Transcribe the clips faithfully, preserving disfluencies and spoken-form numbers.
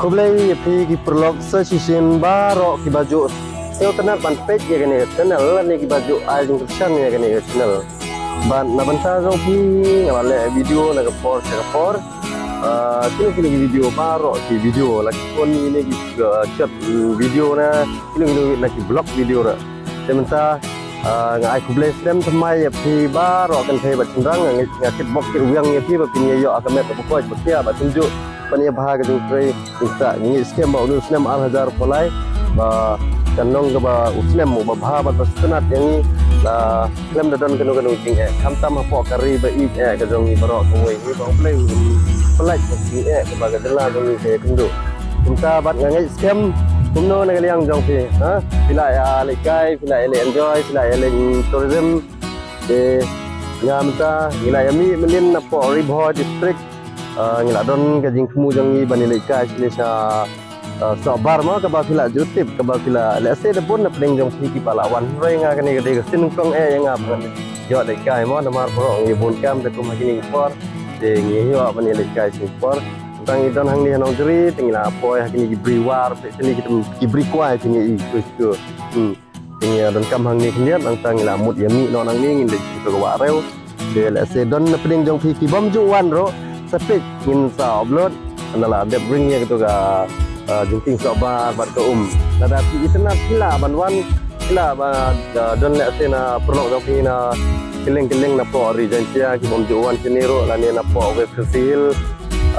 Khublei ïa phi ki paralok sa shisien baroh kiba ju sngewtynnat ban peit ïa kane ka channel lane kiba ju ai jingkyrshan ïa kane ka channel. Bad na bynta jong phi nga la leh video na ka por sha ka por. Ah, kino kino ki video baroh ki video la ki pun ïa kine ki, ah, short, mm, video na kino kino na ki vlog video ruh. Te mynta, ah, nga ai khublei snem thymmai ïa phi baroh kynthei bad shynrang, nga, nga kitbok kitrwiang ïa phi ba phin ïa ïoh ïa ka met kaba koit ba khiah bad kumjuh ban ïa bha ka jingtrei jingktah. Ngi ngeit skhem ba une u snem ar hajar arphew lai ba kan long kaba u snem uba bha bad ba sngewtynnat ïa ngi, la khlem da don kano kano jingeh khamtam hapoh ka ri ba ïeit eh ka jong ngi baroh kawei. Ngi ba U Blei un pyllait ka jingeh kaba ka jylla jong ngi ka ïakynduh. Kumta bad nga ngeit skhem kumno na ka liang jong phi, ha? Phi la ïa lehkai, phi la ïa leh enjoy, phi la ïa leh tourism. Te nga mynta ngi la ïa mih mynnin napoh Ri Bhoi District. Ah, ngi la don ka jingthmu jong ngi ban ïa lehkai shane sha, ah, Sohbar mo, kaba phi la ju tip, kaba phi la lehse da bun na pdeng jong phi kiba la wan. Hynrei nga kane ka dei ka sien nyngkong eh ïa nga ban ïoh lehkai mo, namar baroh ngi bun kam te kum ha kine ki por. Te ngi ïoh ban ïa lehkai shane por. Tang ngi don hangne ha Nongjri, te ngi la poi ha kine ki bri war, peit kine ki tem, ki bri kwai te ngi i tu tu. Hmm. Te ngi donkam hangne khyndiat, nangta ngi la mut ïa mih noh nangne, ngin leit sha kito ka wah rew. Te lehse don na pdeng jong phi ki bym ju wan ruh, sa peit ngin sa upload. Nga la dep ring ïa kito ka, ah, jingkieng Sohbar bad ka um. Lada phi itynnat phi lah ban wan, phi lah ba, ah, don lehse na paralok jong phi na kylleng kylleng napoh Ri Jaiñtia ki bym ju wan shane ruh lane napoh West Khasi Hills.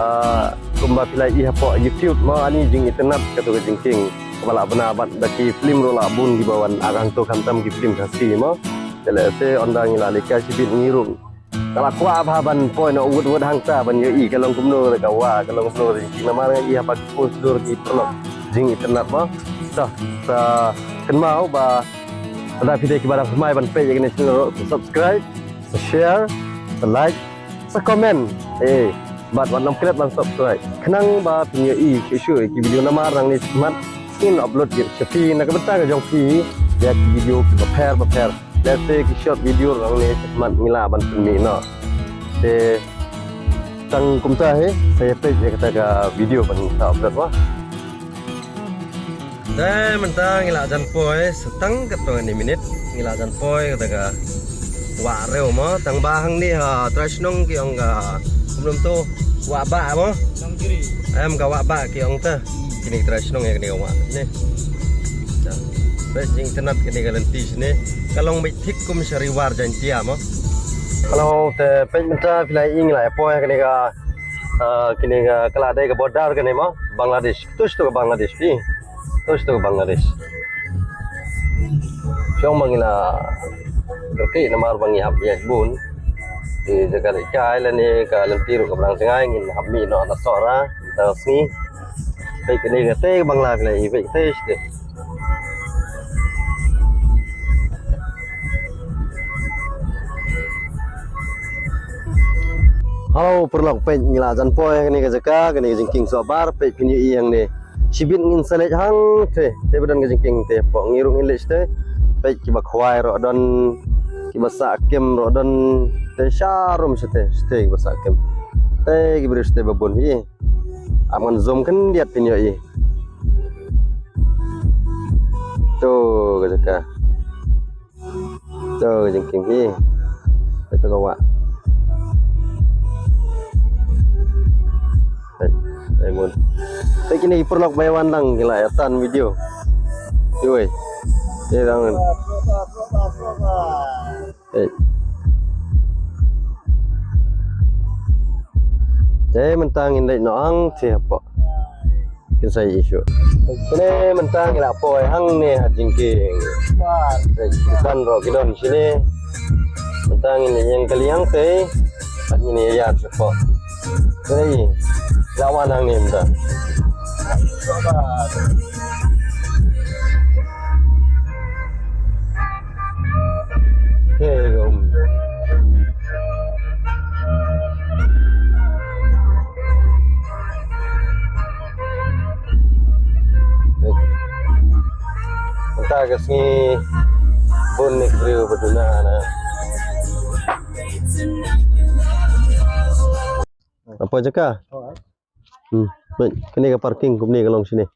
Ah, kumba phi la i hapoh YouTube mo, ani jingitynnat kato ka jingkieng kaba la bna bad da ki film ruh la bun kiba wan, ah, hangto khamtam ki film Khasi mo. Te lehse ynda ngi la lehkai shibit ngi ruh, ka la kwah bha ban poi noh wut wut hangta ban ïohi ka long kumno ka wah, ka long kumno ka jingkieng, namar nga i haba ki post dur ki paralok jingitynnat mo. Sa, sa kynmaw ba lada phi dei kiba dang thymmai ban peit ïa kane ka channel ruh, sa subscribe, sa share, sa like, sa comment. Eh, bad wat nym klet ban subscribe khnang ba phin ïohi shuh shuh ïa ki video namar nangne shakhmat ngin upload ïa sha phi na ka bynta ka jong phi ïa ki video kiba pher ba pher. Lehse ki short video nangne shakhmat ngi lah ban pynmih noh. Te tang kumta hi, sa ïa peit ïa kata ka video ban sa upload mo. Te mynta ngi la jan poi, sa tang katto katne minit ngi la jan poi kata ka wah rew mo, tang ba hangne ha trai shnong ki ong ka kumno to, Wah Bah mo. Nongjri. Em, ka Wah Bah ki ong ta. Kine ki trai shnong ïa kine ka wah ne. Sa peit jingtynnat kine ka lynti shane. Ka long beit thik kum sha Ri War Jaiñtia mo. Hello, te peit mynta phi la i ngi la poi kine ka, ah, kine ka, ka la dei ka border kane mo, Bangladesh. Kito shito ka Bangladesh phi. Kito shito ka Bangladesh. Shong ba ngi la kyrkieh namar ba ngi hap ïaid bun. Te jaka lehkai lane ka lynti ruh kaba dang jngai, ngin hap mih noh na Sohra mynta ka sngi. Peit kane katei ka Bangla, kane i peit katei shatei. Hello paralok, peit ngi la jan poi kane ka jaka, kane ka jingkieng Sohbar, peit phin ïohi hangne. Shibit ngin sa leit hangtei, te ba don ka jingkieng te, pok ngi ruh ngin leit shatei. Peit kiba khwai ruh don, kiba sah kem ruh don, te sharum shatei, shatei kiba sah kem. Te ki briew shatei ba bun hi. Ap ngan zoom khyndiat phin ïohi. To ka jaka. To ka jingkieng hi. Ito ka wah. Ai, ai mun. Te kine ki paralok ba ïa wan lang ki la ïa tan video. Iwei. Te dang. Ei. Te mynta ngin leit noh hangtei hapoh. Kin sa ïohi shuh. Te mynta ngi la poi hangne ha jingkieng. Te ki dukan ruh ki don shane. Mynta ngin leit ïeng kali hangtei. Bad ngin ïa ïaid shapoh. Te la wan hangne mynta. Te ka um. Mynta ka sngi bun ne ki briew ba duna na. Apa jaka? Hmm. Bad kane ka parking kumne ka long shane.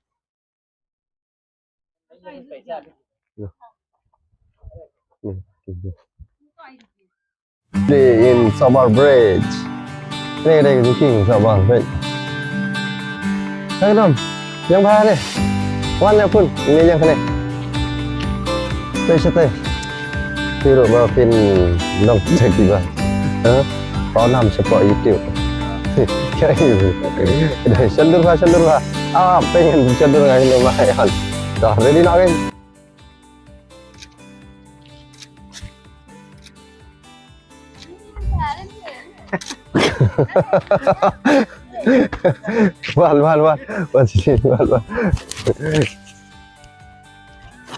Today in Sabar Bridge. Today, today, looking Sabar Bridge. Hey, Dom. Yang ba ne? Wan le pun. Ini yang kene. Pe sate. Tiru ba pin dong cek tiba. Ha? Kau nam sepak YouTube. Kayu. Dah sendurha, sendurha. Ah, pengen sendurha ini lumayan. Dah ready nak kan? Wan, wan, wan. Wan sini, wan, wan.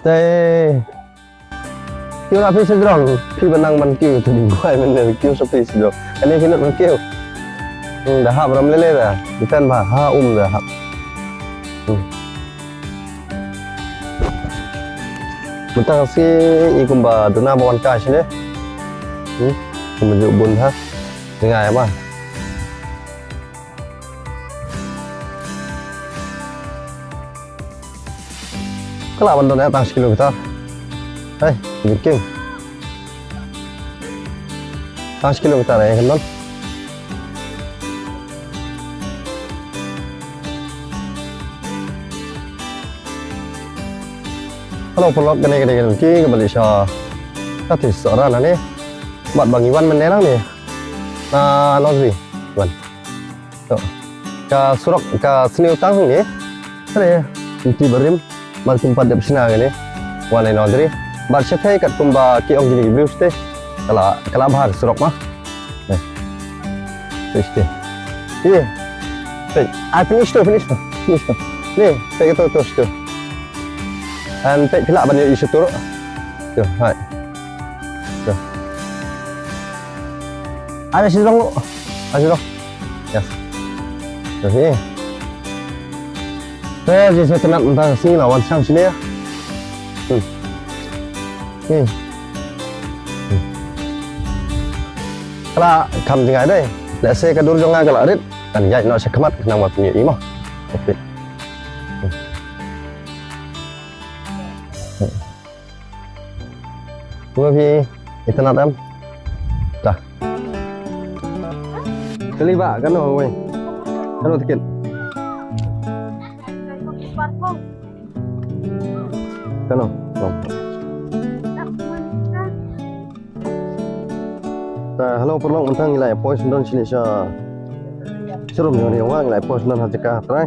Te. Kiew na phi sdrong, phi ba nang ban kiew, te ding kwai men ne kiew sa phi sdrong. Kane phi lut ban kiew. Hmm, da hap ram lele da. Depend ba ha um da hap. Hmm. Mynta ka sngi i kumba duna ba wan kai shane. Hmm. Kumba ju bun ha. Ngai ma. Ka lah ban don ïa tang shi kilometer. Hei, Jingkieng. Tang shi kilometer ïa kan don. Hello, paralok, kane, kane, kane, ki, kaba leit sha. Ka thik Sohra lane. Bad ba ngi wan mynne lang ne. Na Nongri. Wan. To. Ka surok, ka sniew tang hangne. Kane, lynti barim. Bad kim pat dep shna kane. Wan ai Nongri. Bad shathei katkum ba ki ong kine ki briew shatei. Ka la, ka la bha ka surok ma. Ne. Peit shatei. Peit. Peit. Ai, finish to, finish to. Finish to. Ne, peit kato, to, to. An peit phi lah ban ïohi shato ruh. To, hai. To. Ai, sdang ruh. Ai, sdang. Yes. To, sini. Te, je sngewtynnat mynta ka sngi la wan shang shane. Hmm. Hmm. Hmm. Ka la kham jngai dei. Lehse ka dur jong nga ka la rit. Kan ïaid noh sha khmat khnang ba phin ïohi mo. Ka peit. Hmm. Kumno phi itynnat em? Ta. Kali ba, kano wei? Kano tiket? Kano? Kano? Ta, hello paralok, mynta ngi la ïa poi sngewdon shane sha showroom jong ngi, ngi la ïa poi sngewdon ha jaka trai.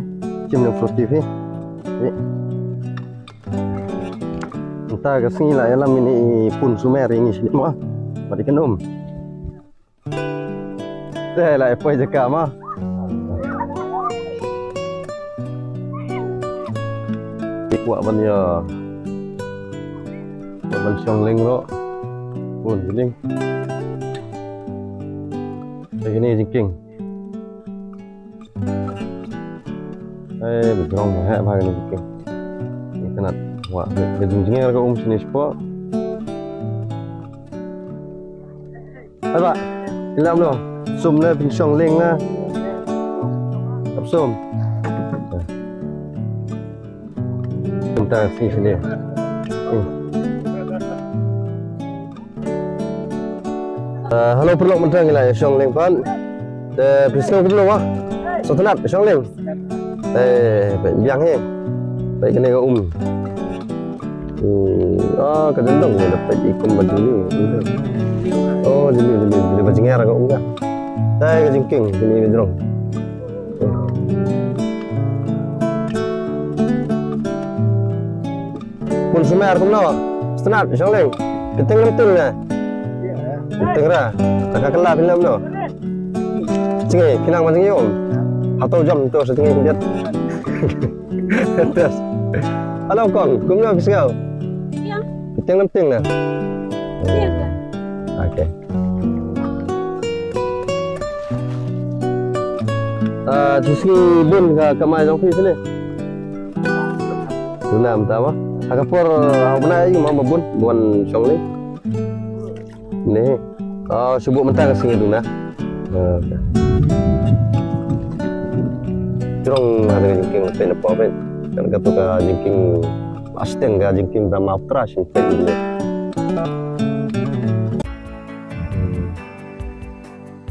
Shim ne Pro T V. Mynta ka sngi la ïalam ïa i pun sumer ïa ngi shane mo. Bad i kynum. Te la ïa poi jaka mo. Kwah ban ïa, kwah ban shong lieng ruh. Bun lieng. Te kine jingkieng. Eh, ba jrong ba heh ba kane ka. Itynnat. Wah, ba jingjinger ka um shane shapoh. Hai ba. Ilam lo. Sum ne pynshong lieng na. Ap sum. Mynta ka sngi shane. Hmm. Ah, hello paralok, mynta ngi la ïa shong lieng pat. Te phi sngew kumno mo? Sngewtynnat shong lieng. Te peit biang hi. Peit kane ka um. Hmm, ah, ka jyndong ne da peit i kum ba jylliew. Oh, jylliew, jylliew, jylliew ba jngai ka um ka. Te ka jingkieng kane ka jrong. Pun sumer kumno? Sngewtynnat shong lieng. Phi tieng ne ym tieng ne? Ym tieng ra. Ka ka la phi lem no. Jngai, phi nang ban jngai um. Hato jam to sa jngai kumjuh. Tes. Hello kong, kumno phi sngew? Phi tieng ne ym tieng ne? Okay. Ah, shisngi bun ka kamai jong phi shisngi. Duna mynta mo. Ha ka por ha u bnai aïu mo ba bun, bun shong lieng. Ne. Ah, shu buh mynta ka sngi duna. Ah, okay. Rong ha ka jingkieng peit na pdeng peit. Kan katu ka jingkieng, ashteng ka jingkieng drama Uttara shin peit ni.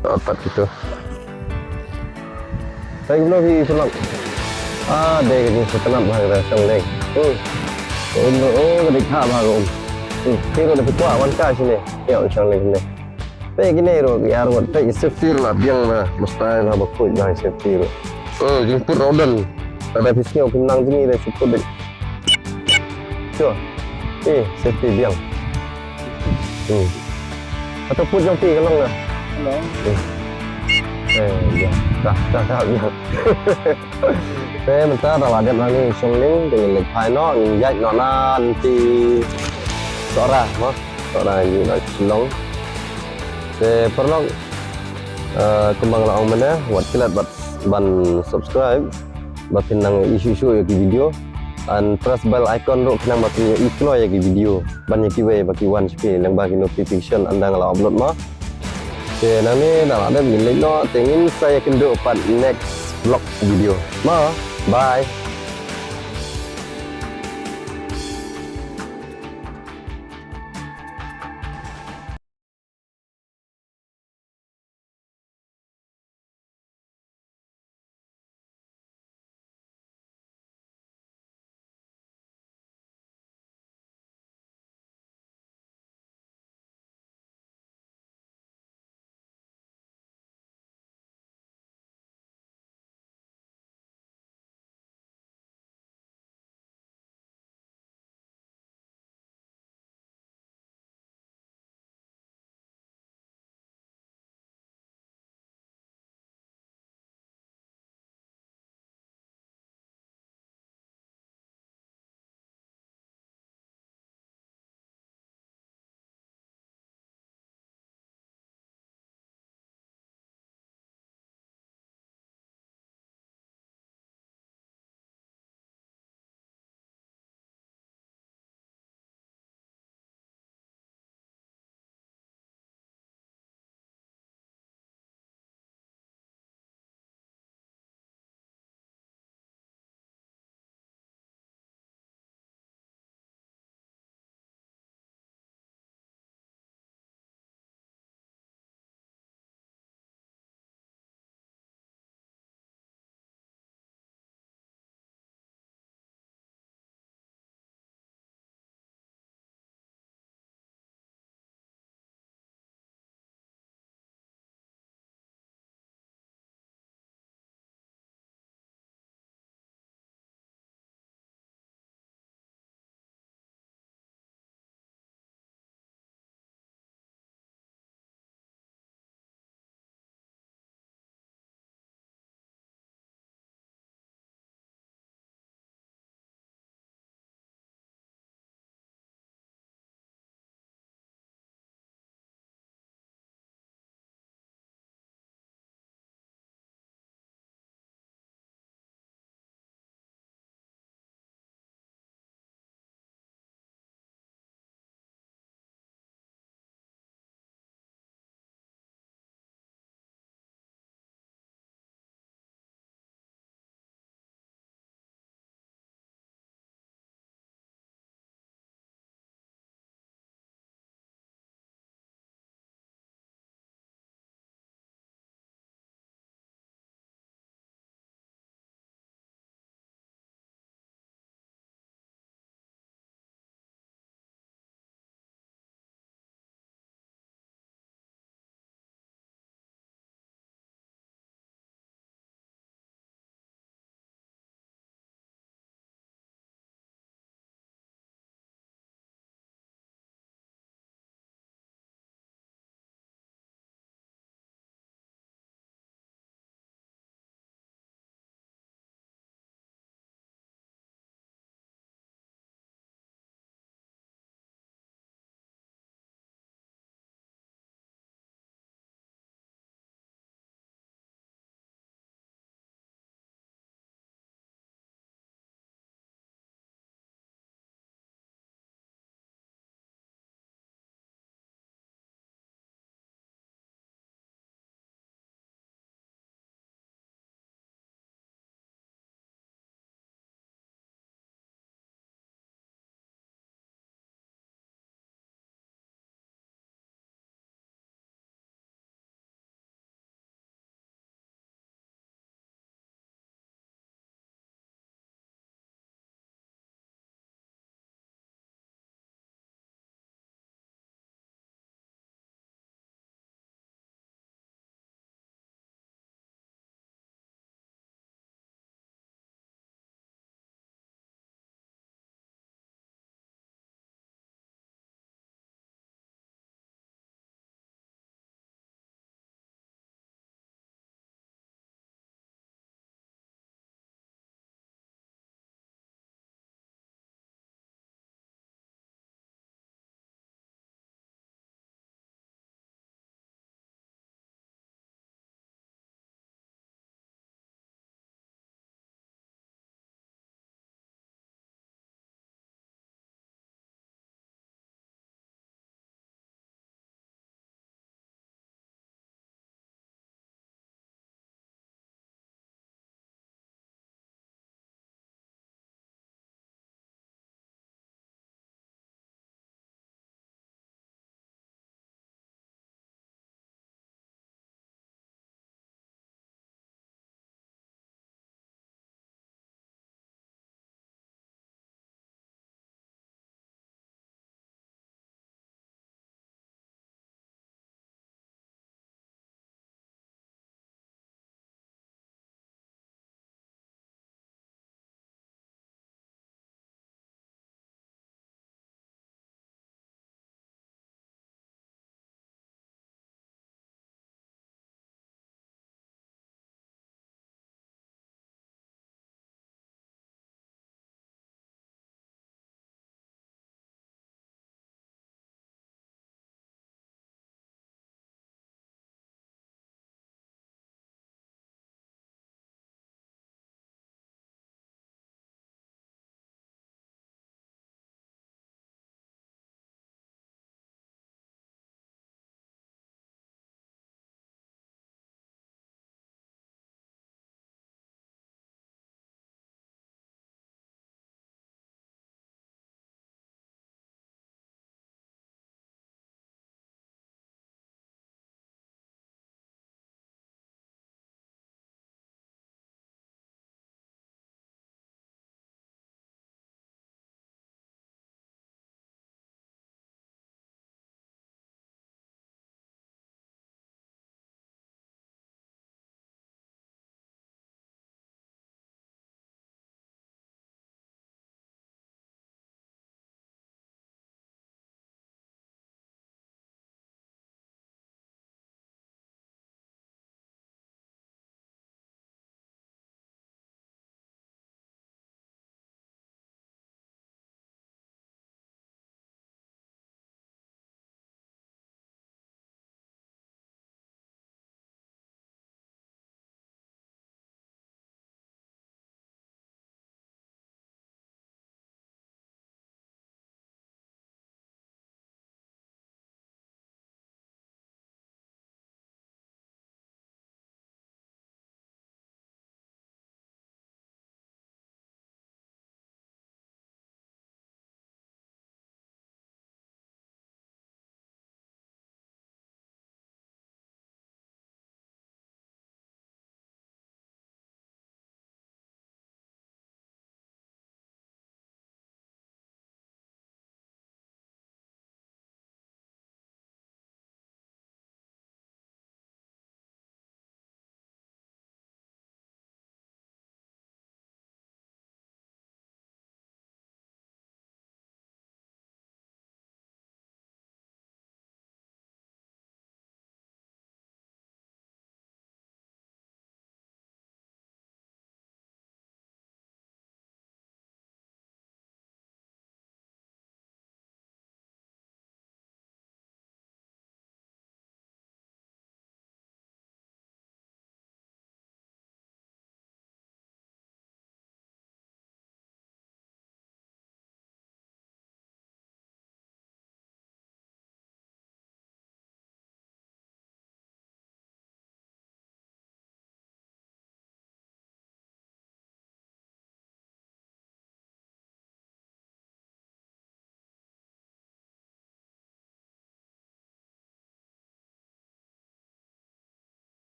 Apat gitu. Peit kumno phi pynlong. Ah, dei ka jingsngewtynnat bha ka shong dei. Hmm. Um, oh, ka dei kha bha ka um. Hmm. Phi ruh da phi kwah wan kai shane. Ïa, shong dei kumne. Peit kine ruh ki ar ngut, peit ki safety ruh la biang na, must-ai na ba khuid ba safety ruh. Oh, jingput ruh don. Lada phi sngew phin nang jngi da shu put dei. Sure. Eh, safety biang. Hmm. Hato put jong phi ka long na? Long. Hmm. Eh, biang. Dah, dah, dah, biang. Te mynta da la dep na ngi shong ling, te ngin leit phai noh, ngin ïaid noh na lynti Sohra, mo. Sohra ngi na Shillong. Te paralok, eh, kumba nga la ong mynne, wat klet bad ban subscribe ba phin nang ïohi shuh shuh ïa ki video. And press bell icon ruh khnang ba phin ïohi kloi ïa ki video ban ïa kiwei ba ki wan sha phi lyngba ki notification ynda nga la upload, mo. Te nangne da la dep ngin leit noh, te ngin sa ïakynduh pat next vlog video. Mo, bye.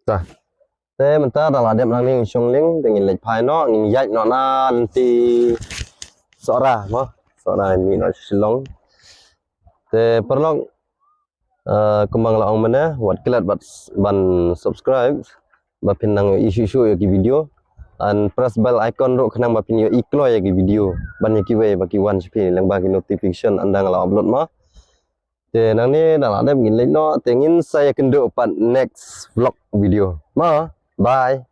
Te mynta da la dep nangne shong lieng te ngin leit phai noh, ngin ïaid noh na lynti Sohra mo. Sohra mih noh Shillong. Te paralok, kumba nga la ong mynne, wat klet ban subscribe ba phin nang ïohi shuh shuh ïa ki video, and press bell icon ruh khnang ba phin ïohi kloi ïa ki video ban ïa kiwei ba ki wan sha phi lyngba ki notification ynda nga la upload mo. Te nangne da la dep ngin leit noh, te ngin sa ïakynduh pat next vlog video mo. Bye.